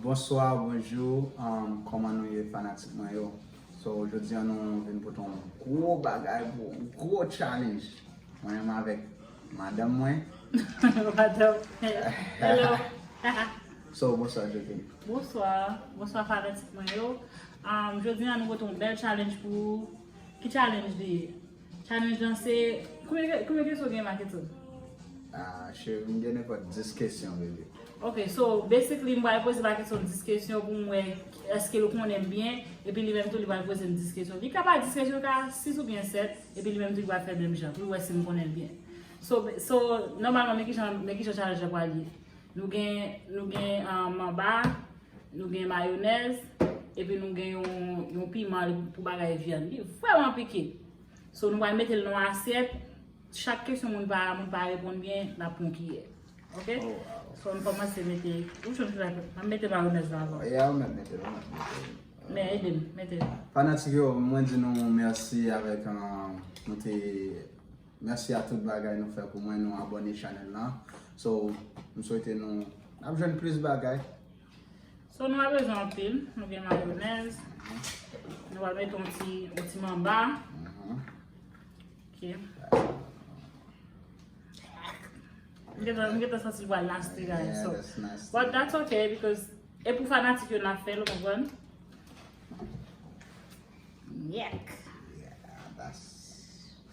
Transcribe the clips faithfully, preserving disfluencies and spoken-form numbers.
Bonswa, bonjou, um, kòman nou ye fanatik mwen yo? So, jodi a nou vin pote yon gwo bagay pou yon gwo challenge. Mwen menm avèk madanm mwen. Madanm. Hello. So, bonswa Joaquin. Bonswa. Bonswa fanatik mwen yo. Um, jodi a nou pote yon bèl challenge pou ou. Ki challenge li ye? Challenge lan se, konbyen konbyen kesyon gen Marc Edson? Ah, cheri, m gen nenpòt dis kesyon, bebe. Ok, so basically m pral poze Marc Edson dis kesyon pou m wè èske l konnen m byen, epi li menm tou li pral poze m dis kesyon. Li ka pa dis kesyon, li ka sis oubyen sèt, epi li menm tou li pral fè menm jan pou l wè si m konnen l byen. So, so nòmalman men kijan men kijan challenge la pral ye. Nou gen nou gen um, manba, nou gen mayonèz, epi nou gen yon, yon piman pou bagay vyann. Li vrèman pike. So nou pral mete l nan yon asyèt. Chak kesyon moun pa moun pa reponn byen, n ap pran yon kiyè. Ok? Oh, wow. So nou kòmanse mete. Ou chonj la, m ap mete mayonèz la avan. Ya, ou mèt mete l, ou mèt mete l. Men ede m, mete l. Fanatik yo, mwen di nou mèsi avèk uh, nou te mèsi a tout bagay nou fè pou mwen, nou abòne chanèl lan. So, m swete nou ap jwenn plis bagay. So nou pa bezwen anpil, nou gen mayonèz. Nou pral mete yon ti yon ti manba. Mhm. Ok. M gentan m gentan santi l pral nasty guys. Yeah, So, that's nasty. But that's okay because e pou fanatik yo n ap fè l, ou konprann? Yèk. Yeah, that's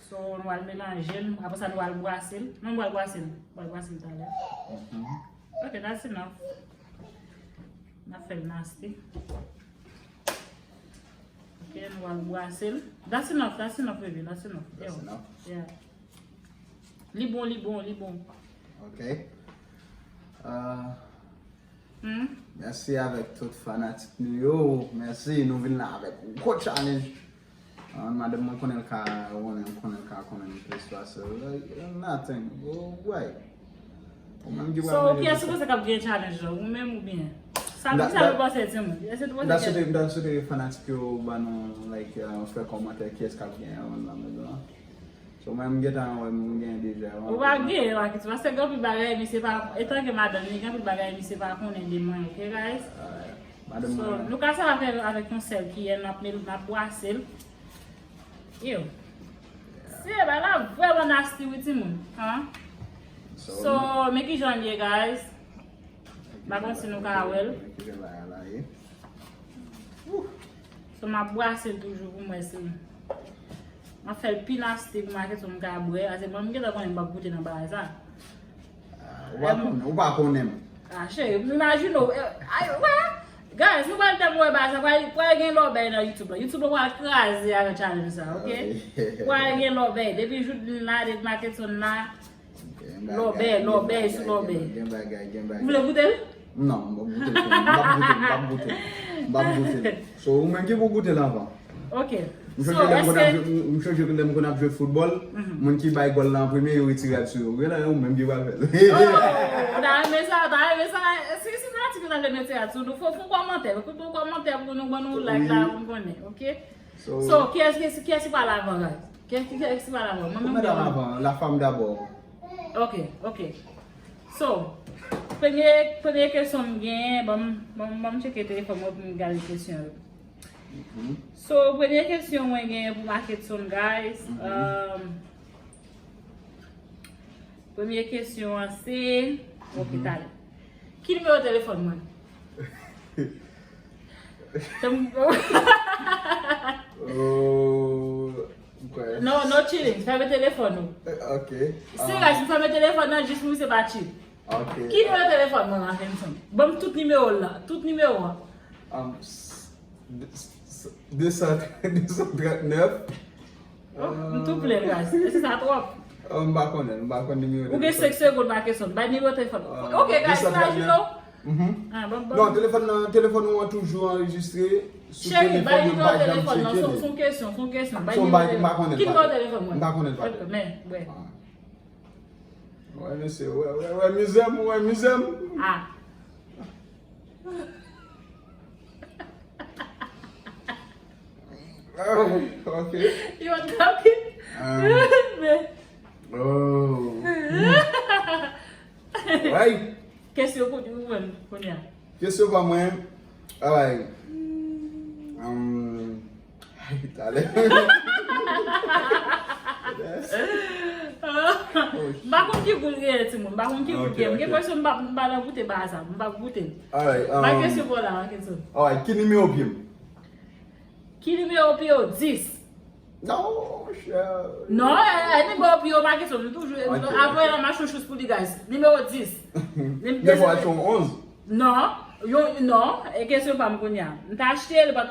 So nou al melanje l, apre sa nou al bwase l. Non, nou al bwase l. Nou al bwase l talè. Mhm. Ok, that's enough. N ap fè l nasty. Ok, nou al bwase l. That's enough, that's enough, baby, that's enough. That's Yo. Enough. Yeah. Li bon, li bon, li bon. Ok. Uh, Hmm? Mèsi avèk tout fanatik nou yo. Mèsi, nou vin la avèk yon gwo challenge. Uh, madanm mwen konnen l ka konnen, konnen l ka konnen plis pase. Like, nothing. Go away. Ou menm ki So, kiyès ou panse k ap gen challenge la? Ou menm oubyen? Sa ki sa nou panse di moun? Èske nou panse ke... Mwen ta swete fanatik yo ba nou, like, uh, fè kòmantè kiyès k ap gen yon nan men la. So mwen m gentan wè m gen deja. Ou pa gen, Marc Edson, paske gen anpil bagay misye pa, etan ke madanm li, gen anpil bagay misye pa konnen de mwen, ok guys? Madanm So, mwen. Nou ka sa avè avèk yon sèl kiyè, n ap mel n ap bwase l. Yo. Se bagay la vrèman nasty wi timoun. Hein? So, men kijan l ye guys. M pa konn si nou ka wè l. Ki jan bagay la ye. So m ap bwase l toujou pou m wè si m ap fè l pi nasty pou Marc Edson ka bwè. Ase mwen m gentan konnen m p ap goute nan bagay sa. Ou pa konnen, ou pa konnen m. Ah cheri, m imajine w. Ay, wè. Guys, nou pral tèlman wè bagay sa, pral pral gen lòbèy nan YouTube la. YouTube la pral kraze avèk challenge sa, ok? Pral gen lòbèy. Depi Judeline la, depi Marc Edson la, lòbèy, lòbèy sou lòbèy. Gen bagay, gen bagay. Ou vle goute l? Non, m p ap goute l. M p ap goute l, m p ap goute l. M p ap goute l. So, ou menm ki pou goute l anvan. Ok. M chonje lè m konn ap jwe, m chonje lè m konn ap jwe foutbòl, moun ki bay gòl la an premye, yo retire rad sou yo. Gen la, ou menm ki pral fè l. Oh, ou ta renmen sa, ou ta renmen sa. Si, si fanatik yo ta vle mete rad sou nou, fò fè yon kòmantè. Fè yon kòmantè pou nou ban nou like la, pou nou konnen, ok? So, kiyès, kiyès, kiyès ki pral avan, guys? Kiyès, kiyès ki pral avan? Mwen menm Madame avant, la femme d'abord. Ok, ok. So, premye, premye kesyon m gen, ban m, ban m, ban m tcheke telefòn mwen pou m gade kesyon yo. So, premye kesyon mwen gen pou Marc Edson, guys. Um, premye kesyon an se, ok, talè. Ki nimewo telefòn mwen? Tanm- Oh, m kwè. No, no cheating. Fèmen telefòn ou. Eh, ok. Serious, m fèmen telefòn nan jis pou misye pa cheat. Ok. Ki nimewo telefòn mwen, Marc Edson? Ban m tout nimewo l la. Tout nimewo an. Um, s- de- s- de san, de san trannèf. Oh, m tou plen, guys. E se sa twòp. Oh, m pa konnen, m pa konn nimewo. Ou gen senk segonn, Marc Edson. Bay nimewo telefòn. Ok, guys, imajine w. Ah, bon, bon. Non, telefòn nan, telefòn ou an toujou anrejistre sou telefòn mwen, m pa janm tcheke li. Cheri, bay nimewo telefòn nan, se yon kesyon, se yon kesyon. Bay nimewo telefòn. Ki nimewo telefòn mwen? M pa konnen, m pa konnen. Men, wè. Wè, mesye, wè, wè, wè, mizè m, wè, mizè m. Ah. Ok. You are talking. Oh. Right. Kesyon pou ou menm, kounye a. Kesyon pa mwen, Alright. Um, talè. M pa konn ki gou l gen, timoun. M pa konn ki gou l gen. M gen enpresyon m pa, m pa nan goute ba sa. M pa goute. Alright. Ba kesyon pou la, ba kesyon. Alright, ki nimewo pye m? Ki nimewo pye w? Dis. Non, monchè. Non, e, e, nimewo pye w pa kesyon. Nou toujou, apre la, m a chouchous pou li, guys. Nimewo dis. Defwa se yon onz. Non, yon, non, e kesyon pa m kounye a. M ta achte l, but,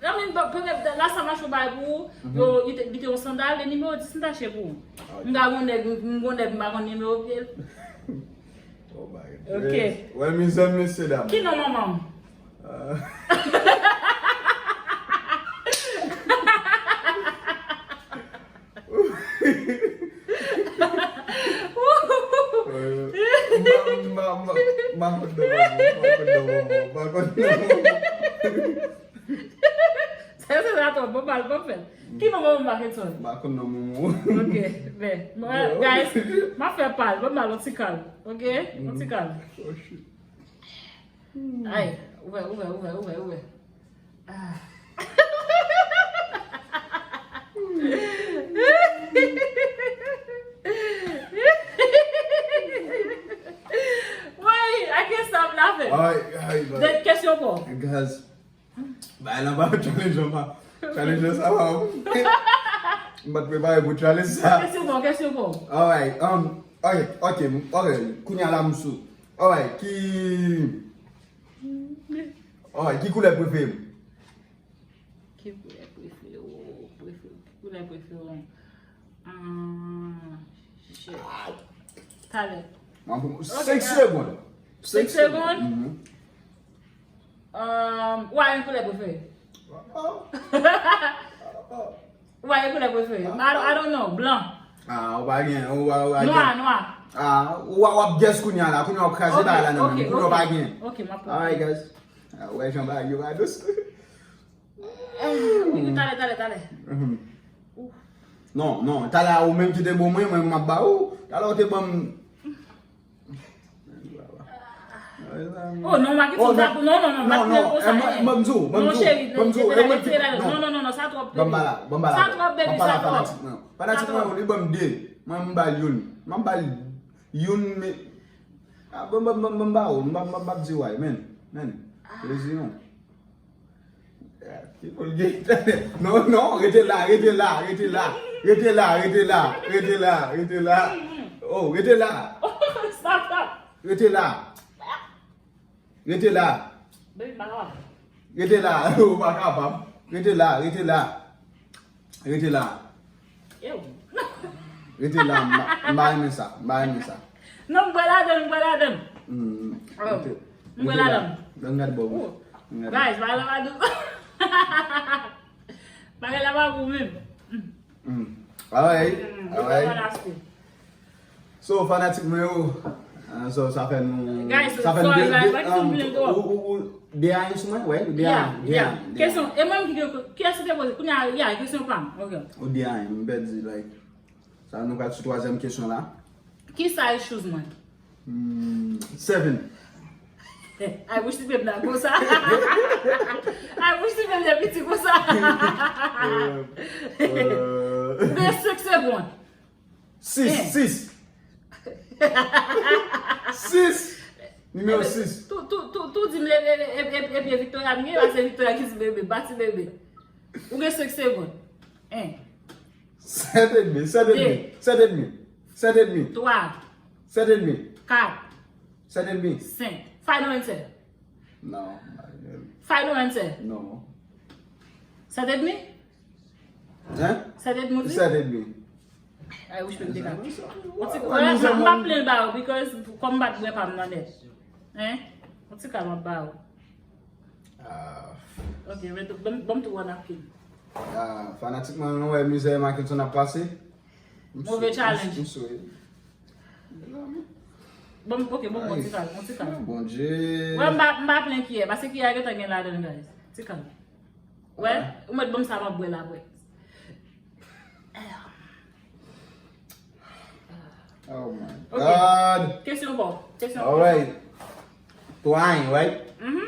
I mean, but, petèt, la sa m achte yon bagay pou ou, yo, li te, li te yon sandal, e nimewo dis m ta achte pou ou. M ta gon nèg, m gon nèg, m pa konn nimewo pye l. Oh my God. Ok. Wè, mezanmi, mesye dam. Ki non manman m? Sa se la twòp, bon bal, bon fèt. Ki non manman m pa fè sòl? M pa konn non manman. Ok, men, guys, m ap fè pal, bon bal, yon ti kal, ok? Yon ti kal. Ay, ouvè, ouvè, ouvè, ouvè, ouvè. Ah. Woy, I can't stop laughing. Ay, ay, ay. De kesyon pou. Guys, bay lan pa challenge pa. Challenge sa pa. M pa t prepare pou challenge sa. Kesyon pou, kesyon pou. Alright, um, ok, ok, ok, kounye a la m sou. Alright, ki Alright, ki koulè prefere m? Ki koulè prefere w? Prefere, ki koulè prefere w? Ahn, shit. Talè. Mwen pou senk segonn. Senk segonn? Ahn, ou a yon koulè prefere? Ou a yon koulè prefere? I don't, I don't know. Blan. Ah, ou pa gen, ou pa, ou pa gen. Nwa, nwa. Ah, ou, w ap guess kounye a la, kounye a w ap kraze bagay la nan men m, kounye a w pa gen. Ok, m ap pran. Alright, guys. Ah, wè jan bagay yo va dous. Talè, talè, talè. Non, non, talè a ou menm ki te bon mwen, mwen m ap ba ou. Talè ou te ban m. Oh non, Marquinson, non, non, non, non, non, non, sa, eh, ban m di w, ban m di w, ban m di w, eh, mwen, non, non, non, non, sa twòp, baby. Ban m ba la, ban m ba la, sa twòp, baby, sa twòp. Fanatik mwen, fanatik mwen, li ban m de. Mwen, m ba l youn. Mwen, m ba l youn, men, ah, ban, ban, ban, ban m ba w, m ba, m ba, m ba di w, men, men, plezi, non. Ki pou l gen? Non, non, rete la, rete la, rete la, rete la, rete la, rete la, rete la. Oh, rete la. Stop, stop. Rete la. Rete la. Baby, pa kapab. Rete la, ou pa kapab. Rete la, rete la. Rete la. Ew. Rete la, m pa, m pa renmen sa, m pa renmen sa. Non, m pral ladan, m pral ladan. Hmm, oh, rete. M pral ladan. Ann gade bò. Oh. Ann gade. Guys, bagay la pa dous. Bagay la pa gou menm. Hmm. Alright, alright. So, fanatik mwen yo, ah, so, sa fè nou, guys, sa fè nou sorry, de, guys, de, pa ki um, sou mwen, ou, ou, ou, de a en sou mwen, wè, de a en, yeah, de a en, yeah, de a en. Kesyon, e mwen ki, ki, kiyès ki te poze? Kounye a, yeah, kesyon pa m. Ok. Ou de a en, m pèdi, like, sa nou pral sou twazyèm kesyon la. Ki size shoes mwen? Hmm, seven. I wish ti pep la konsa. I wish ti pep la piti konsa. Euh, euh. Ou gen senk segonn. Sis, sis. Sis. Nimewo sis. Tou, tou, tou, tou di m e, e, e, e, e, e Victoria m ye, pase Victoria ki di bebe, bati bebe. Ou gen senk segonn. En. Sèt edmi, sèt edmi, sèt edmi, sèt edmi. Twa. Sèt edmi. Kat. Sèt edmi. Senk. Final answer. Non. Final answer. Non. Sèt edmi? Hein? Sèt edmi ou di? Sèt edmi. Ay, wouch, mwen te ka. Yon ti, m ap plen ba ou, because kòm m pa t bwè pa m nan nèt. Hein? Yon ti kal m ap ba ou. Ah. Ok, men tou, ban m, ban m tou one napkin. Ah, fanatik mwen, nou wè mizè Marckelson ap pase. Move challenge. M sou, m sou. Bon, ok, bon, bon, ti kal, bon, ti kal. Bondye. Wè, m pa, m pa plen kiyè, paske kiyè a gentan gen ladan l, guys. Ti kal. Wè, ou mèt ban m sa m ap bwè la, bwè. Oh my God. Kesyon pa w. Kesyon pa w. Alright. Twine, right? Mhm.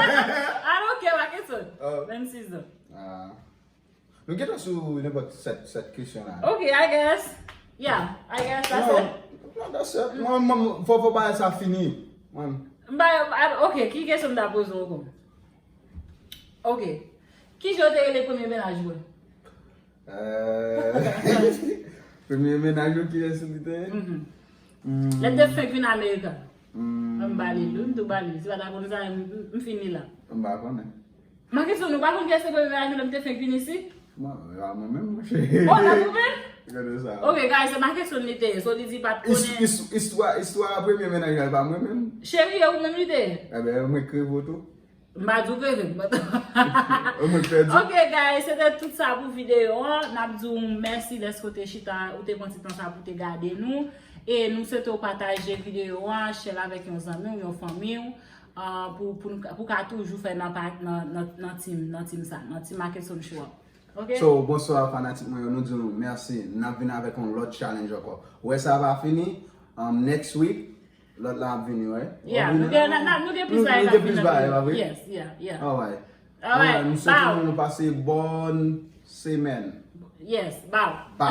I don't care, pa kesyon. Oh. Vennsis zan. Ah. Nou gentan sou nenpòt sèt, sèt kesyon la. Ok, I guess. Yeah, I guess that's Non, it. Non, that's it. Mwen, mwen, fò, fò bagay sa fini. Mwen. Mba, a- ok, ki kesyon m ta poze w ankò? Ok. Ki jan w te rele premye mennaj ou? Euh, premye mennaj ou, kiyès li te ye? Mhm. Hmm, Lè m te fenk vin Amerika. hmm. M ba li, m tou ba li. Si pa ta konn sa, m m fini la. M pa konnen. Mwen kesyon nou pa konn kiyès te premye mennaj ou lè m te fenk vin isit? Mwen, a mwen menm, mwen cheri. Oh, la pou mwen? Gade sa. Ok, guys, se Marckenson li te ye. So li di pa t Is- konnen. is- Istwa istwa premye mennaj la pa mwen menm. Cheri, e ou menm li te ye. Ebyen, mwen kreve w tou. M pa di w kreve m. Mwen pèdi. Ok, guys, se te tout sa pou videyo an. N ap di w mèsi dèske w te chita, ou te pran ti tan sa pou te gade nou. E nou swete w pataje videyo an, share l avèk yon zanmi w, yon fanmi w, ah, pou, pou, n- pou ka toujou fè nan, pa- nan, nan, nan team, nan team sa, nan team Marckenson Show an. Ok? So, bonswa fanatik mwen yo, nou di nou mèsi. N ap vin avèk yon lòt challenge ankò. Wè sa pa fini, um, next week, lòt la ap vini, wè. Yeah, nou gen, na- na- nou gen plis bagay Nou ka gen vin plis nan bagay, videyo. pa vre? Yes, yeah, yeah. Alright. Alright, Alright, nou swete bow. Nou pase bòn semèn. Yes, bow.